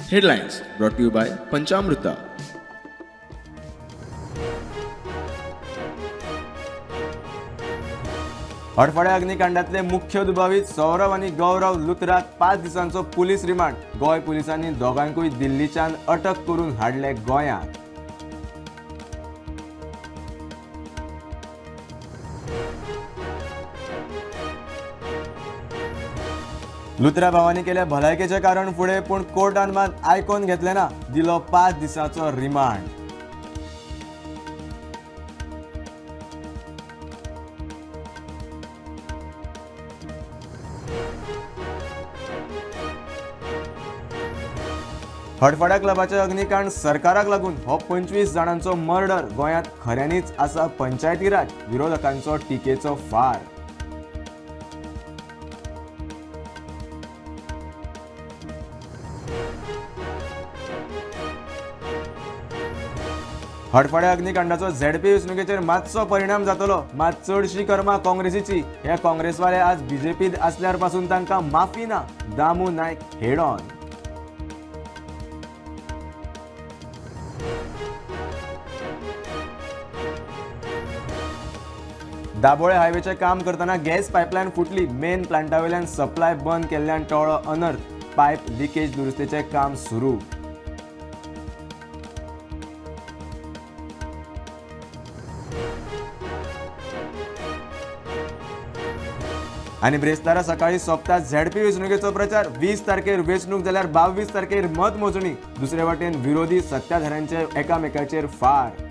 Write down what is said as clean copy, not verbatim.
Headlines brought you by Panchamruta. हडफड्या अग्निकांडातले मुख्य दुबावीत सौरव आनी गौरव लुथराक 5 दिसांचो पुलीस रिमांड. गोंय पुलिसांनी दोगांकूय दिल्लीच्यान अटक करून हाडले गोंयांत. लुथरा भावांनी केल्या भलायकेचें कारण फुडें, पूण कोर्टान मात आयकोन घेतलें ना, दिलो 5 दिसांचो रिमांड. हडफड्या क्लबाचें अग्निकांड सरकाराक लागून हो 25 जाणांचो मर्डर. गोंयांत खऱ्यांनीच आसा पंचायती राज, विरोधकांचो टिकेचो फार. हडफड्या अग्निकांडाचो झेडपी वेंचणुकेचेर मातसो परिणाम जातलो, मात चडशी कर्मा काँग्रेसीची. हे काँग्रेसवाले आज बीजेपीत आसल्यार पासून तांकां माफी ना. Damu Naik head on. Dabolim हायवेचें काम करतना गॅस पायपलायन फुटली. मेन प्लांटावेल्यान सप्लाय बंद केल्ल्यान टळ्ळो अनर्थ. पायप लिकेज दुरुस्तेचें काम सुरू. आनी ब्रेस्तारा सकाळी सोंपता झेडपी वेंचणुकेचो प्रचार. 20 तारखेर वेंचणूक जाल्यार 22 तारखेर मतमोजणी. दुसरे वाटेन विरोधी सत्ताधाऱ्यांचे एकामेकाचेर फार.